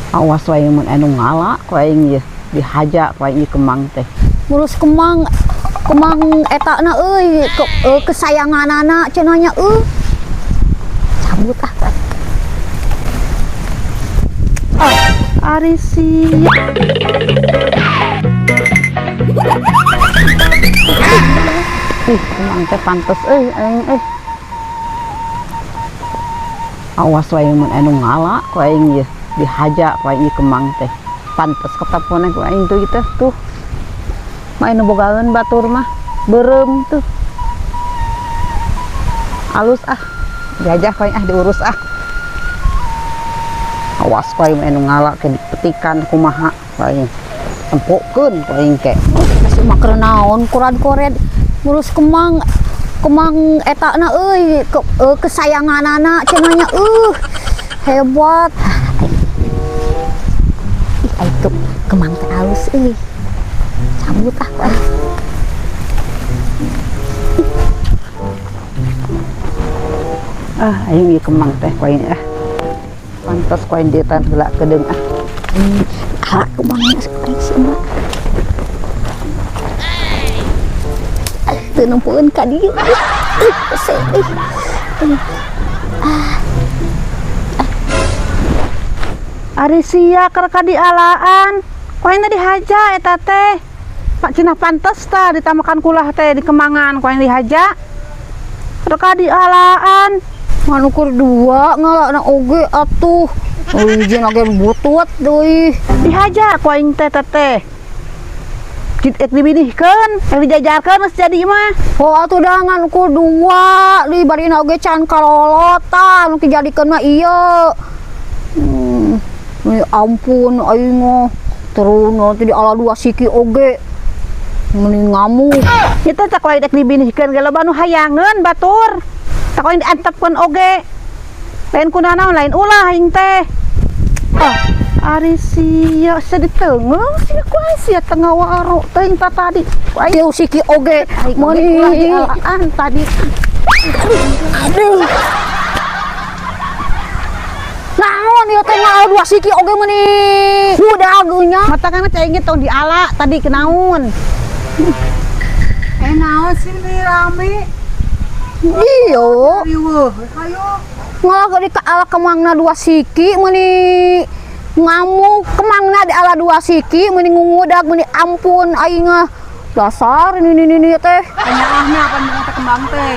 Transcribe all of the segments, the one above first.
Awas wae mun anu ngala ku aing ieu, dihaja ku aing ieu kemang teh. Ngurus kemang kemang eta na euy kesayanganana cenah nya euy. Cabut ah. Ah, ari sia. Ih, kemang teh pantes euy aing euy. Awas wae mun anu ngala ku aing ieu, dihaja ku aing ieu kemang teh. Pantes ketepone ku aing tuh teh tuh. Mah anu bogaeun batur mah beureum tuh. Alus ah, diajah ku aing ah, diurus ah. Awas ku aing anu ngala ke dipetikan kumaha ku aing. Tempokeun ku aing ke. Kasih mah keur naon kurad-kored ngurus kemang kemang eta na euy kesayanganana cenah nya euy. Hebat. Ih, ai kemang teh alus euy. Cabut ah ku aing. Ah, aing ieu kemang teh ku aing ah. Pantes ku aing dietan heula kedeung ah. Ah, kemangnya aing si emak. Teu nempoeun ka dieu. Ih, hese euy. Ah. Ari sia keur ka dialaan. Ku aing teh dihaja eta teh. Pak cenah pantes tah ditamakan kulah teh di kemangan ku aing dihaja. Keur ka dialaan. Ngan ukur dua ngalana oge atuh. Euy jeung age butut deui. Dihaja ku aing teh teteh. Ek dibinihkeun, ek dijajarkeun geus jadi mah. Oh atuh dah ngan ukur dua, di barina oge can kalolot tah nu dijadikeun mah ieu. Ya ampun aing mah. Terus nanti di ala dua siki oge. Mending ngamuk. Kita tak wae dek dibinihkeun ge loba nu hayangeun batur. Tak wae diantepkeun oge. Lain kunanaon lain ulah aing teh. Ah, ari sia sia diteungeung sia ku aing sia teu ngawaro teuing ta tadi. Ku aing Teu siki oge. Aing oge Meuni ulah dialaan tadi. Aduh. Naon ieu teh ngala dua siki oge meuni budak nya. Mata kana cai ge tong diala tadi kenaun. Naon sih ini rame? Iya. Riweuh, hayo. Ngalah di ala kemangna dua siki meuni ngamuk kemangna di ala dua siki meuni ngungudag meuni ampun aing mah. Dasar ini ini ini teh. Kanyaahna pan bunga teh kembang teh.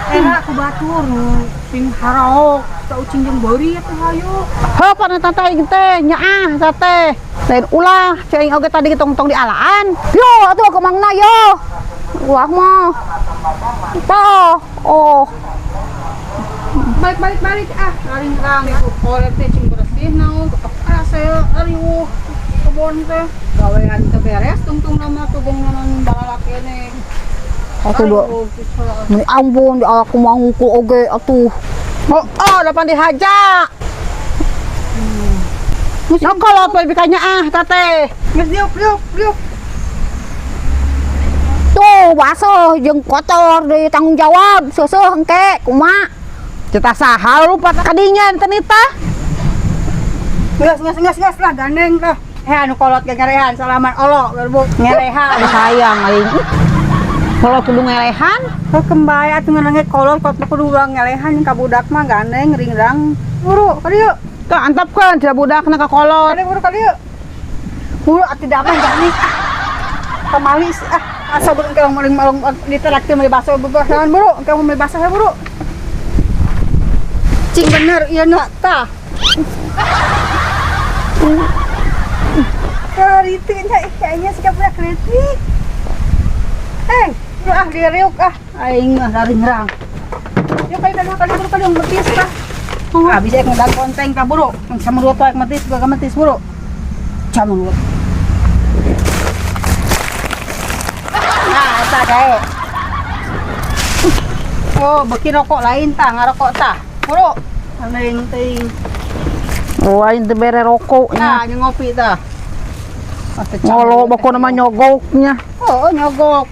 Enak ku batur nu ping haraok ta ucing jeung beuri teh hayo. Heuh pan eta teh aing teh nyaah eta teh. Lain ulah cai aing oge tadi tong-tong dialaan. Yo atuh kemangna yo. Ulah mah. Tah, oh. Balik balik balik ah, ring-rang ku koret teh cing bersih naon tetep asa riweuh kebon teh. Gawean teu beres tungtung nama tugong naon balalak keneh. Atuh do. Meni ampun di ala kumaha ngukul oge atuh. Oh, oh, depan dihaja. Nah, kalau apa bikanya ah teh. Geus diuk diuk diuk. Tuh basuh jeung kotor di tanggung jawab seuseureuh engke kumaha. Ceta saha lupa kadinya teh nita. Geus geus geus geus lah gandeng tah. Anu kolot ge ngerehan salaman olo gerbu ngerehan. Aduh, sayang aing. Kolot kudu ngelehan. Heuh kembali atuh ngeunang kolot kolot kudu ngelehan ka budak mah gandeng ringrang. Buru ka dieu. Tah antepkeun sia budakna ka kolot. Kade buru ka dieu. Buru atuh damai gandeng ah. Pamali ah. Asa buru engke meuli malung diteraktir meuli baso bebasan buru engke meuli baso buru. Cing bener ieu na tah. Kritiknya kayaknya sikap punya kritik. Buru ah diriuk ah. Aing mah ringrang. Yuk kayak kali kali buru kali metis tah. Ah bisa ek ngedang konteng tah buru. Sama dua poek metis gak metis buru. Sama dua. Nah, eta kae. Oh, beki rokok lain tah, ngarokok tah. Buru. Aneng ting. Oh, aing teh bere rokok Nah, nya. nya ngopi tah. Ngolo bako nama nyogoknya. Oh, nyogok.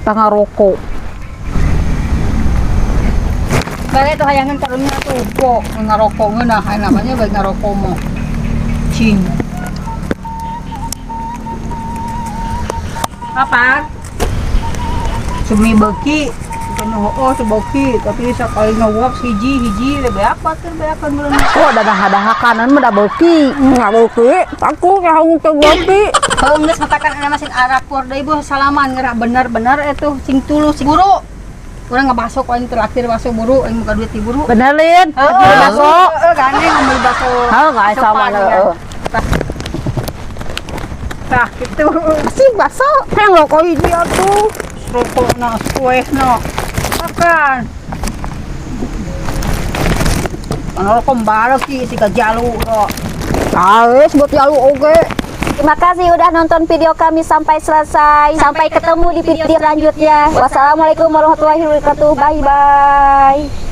Tah ngarokok. Bale tuh hayangan karunya tuh kok ngarokok ngeunah, aya namanya bae ngarokok mah. Cing. Apa? Sumi beki, penuh oh sebeki, tapi sekali ngewok hiji hiji lebih apa tuh lebih apa belum. Oh, dadah-dahakanan mah da beuki. Nggak beuki, aku kamu ke beuki. Kalau geus katakan ana mesin arapor deui ibu salaman ngerah bener-bener itu sing tulus sing buru. Urang nggak masuk aing terakhir masuk buru aing buka duit di buru. Bener, Lin. Heeh, Bakso. heeh, gandeng ngambil bakso. Heuh, nggak sama Sopan, ya. heeh. Tah gitu. Sih bakso. Yang rokok hiji atuh. Rokok no, kue no. Makan. Ano rokok bareki si jalu no. Aes buat jalu oge. Terima kasih udah nonton video kami sampai selesai. Sampai ketemu di video selanjutnya. Wassalamualaikum warahmatullahi wabarakatuh. Bye bye.